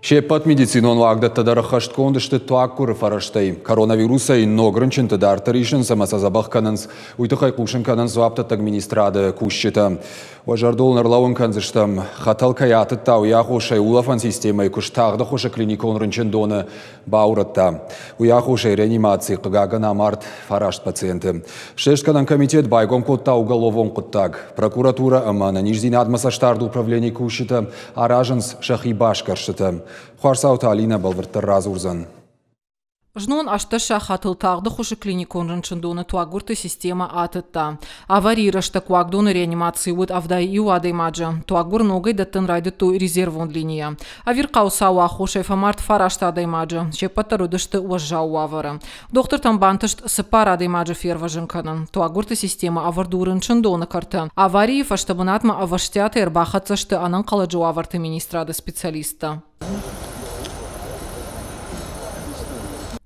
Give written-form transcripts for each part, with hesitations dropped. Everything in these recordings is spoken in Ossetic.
Се ппӕт медицинон уагдӕттӕ дӕр ӕххӕстгонд сты туаггуыры фӕрӕзтӕй. Коронавирусӕй ног рынчынты дарддӕр исынц ӕмӕ сӕ дзӕбӕх кӕнынц. Уый тыххӕй хъусын кӕнынц дзуапдӕттӕг министрады кусджытӕ. Уӕ зӕрдыл ын ӕрлӕууын кӕндзыстӕм, хӕтӕл кӕй атыдта, уый аххосӕй улӕфӕн системӕйы куыст тагъд ӕххуысы клиникон рынчындоны баурӕдта. Уый аххосӕй реанимацийы, хъыгагӕн, амард фараст пациенты. Слестгӕнӕн комитет байгом кодта уголовон хъуыддаг. Прокуратурӕ ӕмӕ ӕнӕниздзинадмӕ цӕстдарды управленийы кусджытӕ аразынц сӕхи басгӕрстытӕ. Хуарцауты Алинӕ бӕлвырддӕр радзурдзӕн. Знон 18 сахатыл тагъды хуызы клиникон рынчындоны туаггуырты системӕ атыдта. Аварийы рӕстӕг уагдоны реанимацийы уыд 71 адӕймаджы. Туаггуыр ногӕй дӕттын райдыдтой резервон линийӕ. Ӕвирхъау цауы аххосӕй фӕмард фараст адӕймаджы. Се ппӕт дӕр уыдысты уӕззау уавӕры. Дохтыртӕн бантыст цыппар адӕймаджы фервӕзын кӕнын. Туаггуырты системӕ ӕвӕрд у рынчындоны кӕрты. Аварийы фӕстӕ бынатмӕ ӕвӕстиатӕй ӕрбахӕццӕ сты ӕнӕнхъӕлӕджы уавӕрты министрады специалисттӕ.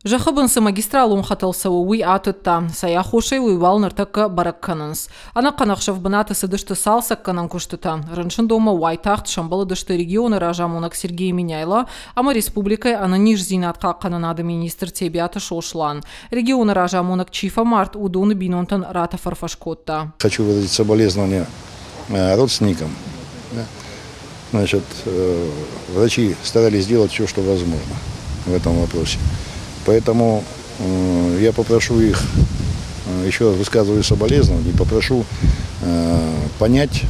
Зӕххы бын цы магистралон хӕтӕл цӕуы, уый атыдта. Цӕй аххосӕй, уый уал ныртӕккӕ бӕрӕг кӕнынц. Ӕнӕхъӕн ӕхсӕв бынаты цыдысты цалцӕггӕнӕн куыстытӕ. Рынчындонмӕ уайтагъд сӕмбӕлыдысты регионы разамонӕг Сергей Меняйло ӕмӕ республикӕйы ӕнӕниздзинад хъахъхъӕнынады министр Тебиаты Сослан. Регионы разамонӕг чи фӕмард, уыдоны бинонтӕн ратӕфӕрфӕс кодта. Хочу выразить соболезнования родственникам. Значит, врачи старались сделать все, что возможно в этом вопросе. Поэтому я попрошу их, еще раз высказываю соболезнования, и попрошу понять,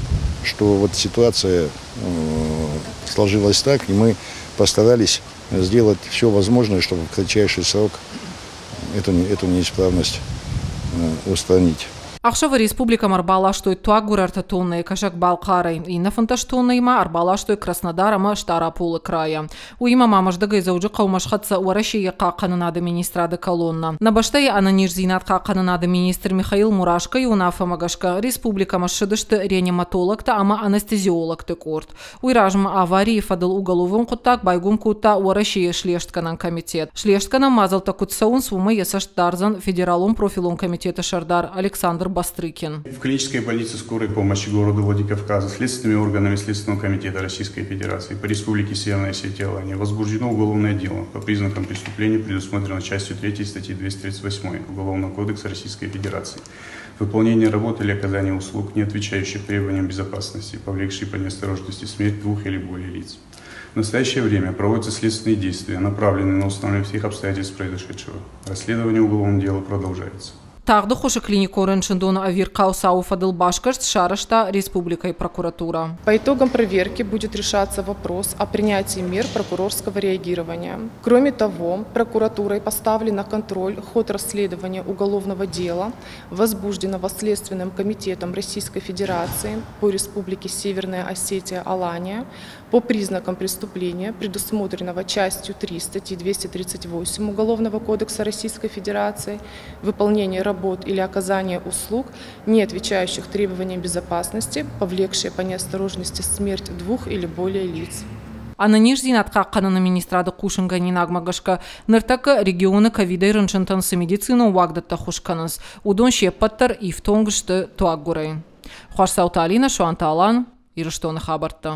что вот ситуация сложилась так, и мы постарались сделать все возможное, чтобы в кратчайший срок эту неисправность устранить. Ӕхсӕвы республикӕмӕ ӕрбаластой туаггуыр ӕртӕ тоннӕйы Кӕсӕг-Балхъарӕй, иннӕ 15 тоннӕйы ма ӕрбаластой Краснодар ӕмӕ Стъараполы крайӕ. Уыимӕ ма Мӕздӕгӕй Дзӕуджыхъӕумӕ схӕццӕ Уӕрӕсейы хъахъхъӕнынады министрады колоннӕ. Нӕ бӕстӕйы ӕнӕниздзинад хъахъхъӕнынады министр Михаил Мурашкойы уынаффӕмӕ гӕсгӕ республикӕмӕ ссыдысты реаниматологтӕ ӕмӕ анестезиологты къорд. Уый размӕ аварийы фӕдыл уголовон хъуыддаг байгом кодта Уӕрӕсейы слестгӕнӕн комитет. Слестгӕнӕн мадзӕлттӕ куыд цӕуынц, уымӕ йӕ цӕст дардзӕн Федералон профилон комитеты сӕрдар Александр Бастрыкин. В клинической больнице скорой помощи города Владикавказа следственными органами Следственного комитета Российской Федерации по Республике Северная Осетия Алания возбуждено уголовное дело по признакам преступления, предусмотренного частью 3 статьи 238 Уголовного кодекса Российской Федерации. Выполнение работы или оказание услуг, не отвечающих требованиям безопасности, повлекшие по неосторожности смерть двух или более лиц. В настоящее время проводятся следственные действия, направленные на установление всех обстоятельств произошедшего. Расследование уголовного дела продолжается. Тагъды хуызы клиникон рынчындоны ӕвирхъау цауы фӕдыл басгӕрст сарӕзта республикӕйы прокуратурӕ. По итогам проверки будет решаться вопрос о принятии мер прокурорского реагирования. Кроме того, прокуратурой поставлен на контроль ход расследования уголовного дела, возбужденного Следственным комитетом Российской Федерации по Республике Северная Осетия Алания по признакам преступления, предусмотренного частью 3 статьи 238 Уголовного кодекса Российской Федерации, выполнение работ или оказание услуг, не отвечающих требованиям безопасности, повлекшие по неосторожности смерть двух или более лиц. Ӕнӕниздзинад хъахъхъӕныны министрады хъусынгӕнинагмӕ гӕсгӕ, ныртӕккӕ регионы ковидӕй рынчынтӕн цы медицинон уагдӕттӕ ӕххуыс кӕнынц, уыдон се ппӕт дӕр ифтонг сты туаггуырӕй. Хуасдзауты Алинӕ, Суанты Алан, Ирыстоны хабӕрттӕ.